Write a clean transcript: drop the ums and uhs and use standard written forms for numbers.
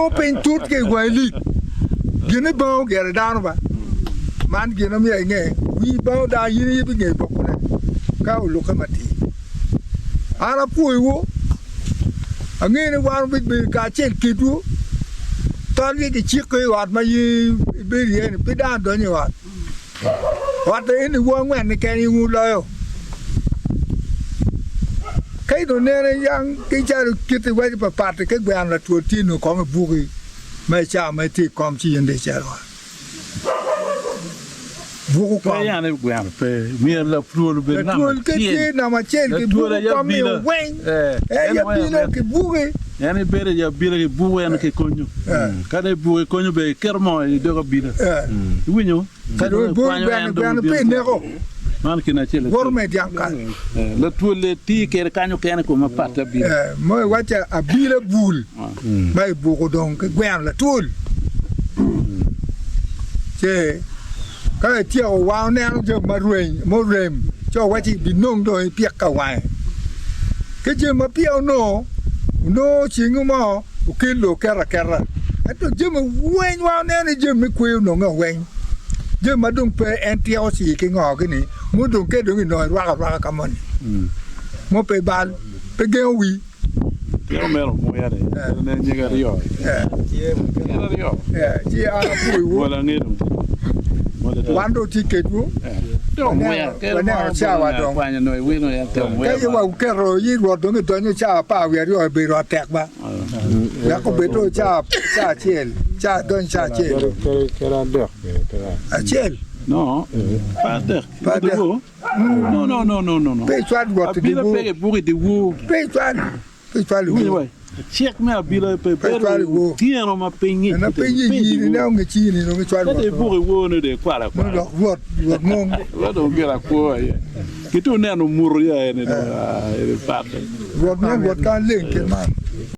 Nongo piny tut ki i wangi lik. Gin ni bango gire dano ba. Man gin ma myero inge, wii bango dano in aye ibingeyo bokone ka olukke matir. An apwoyowu, angeyo ni wan wabibedo kacel kedwu, tolgi giciko i ot ma in ibedo iye-ni, pe dano donyo i ot. Ot eni wu angwen keken in wuloyo. Ka in onene yang ki calo kit iwaco papat ki gweno latwol tye nongo kong ibuki ma i cawa ma itye i kom ci in dong icito ot. Buku Pe kom. yane gweno pe. Myero latwol obed namba Latwol ka acel. tye namba acel ki Latwol buku aye kom-mi abila. weng. Eh, Eh, en weng abila amito. ki buki. En ibedo i abila ki buku en ki konyo. Eh. Ka dong ibuki konyo bene iketo moo i dog abila. Eh. Iwinyo? Ka Dong dong ibolo ikwanyo gweno, en dong gweno pe obino ineko. Man kin acel Woto acel. me dyang kal. Eh, latwol-li tye kede kanyo kene kome mapat ki abila. Eh, mo iwacca abila bul ma ibuko dong ki gweno latwol. Ce ka ityeko wango neno jami ma rweny murem ci owacci ibinong dong ipik ka wange. Ki jami ma peya onongo, onongo cingi mo okello oketo aketa. Ento jami weng ma waneno ni jami me kweyo ononge weng, jami ma dong pe en tyeko ci ki ngo gini mo dong ka dong inongo irwako arwaka ka moni mo pe bal pe gengo wi. Tiko meno muya ni en nyige aryo gin aryo Ci an apwoyowu. Mwol ange dong tye mwol tye Wan dong tye kedwu. Tiko muya Waneno cawa dong. Kwanyo nongo iwino en tiko muya Ka ye wa wuketo yi Rwot dong idonyo cawa apar wiye aryo obedo atek ba. Wek obed dong cawa acel, cawa donyo cawa acel. Acel. No, pe adek. Pe adek. No, no, no, no, no, no. Pe icwal Rwot i Abila dyewor. pe kibuko i dyewor. Pe icwal, pe icwal i Iwinyo wor. wai? Cik me abila pe Pe icwal i bedo wor. otyeno ma piny ngic Ena tye piny piny i i nino wor. onge cini dong icwal Ka Rwot. dong ibuko i wor nongo dong ikwalo Nongo akwala. dok Rwot, Rwot mung. Rwot dong gire akwo aye. Ki dong neno muto ya eni dong, ah, eni pat. Rwot mung, Rwot ka leng kit man.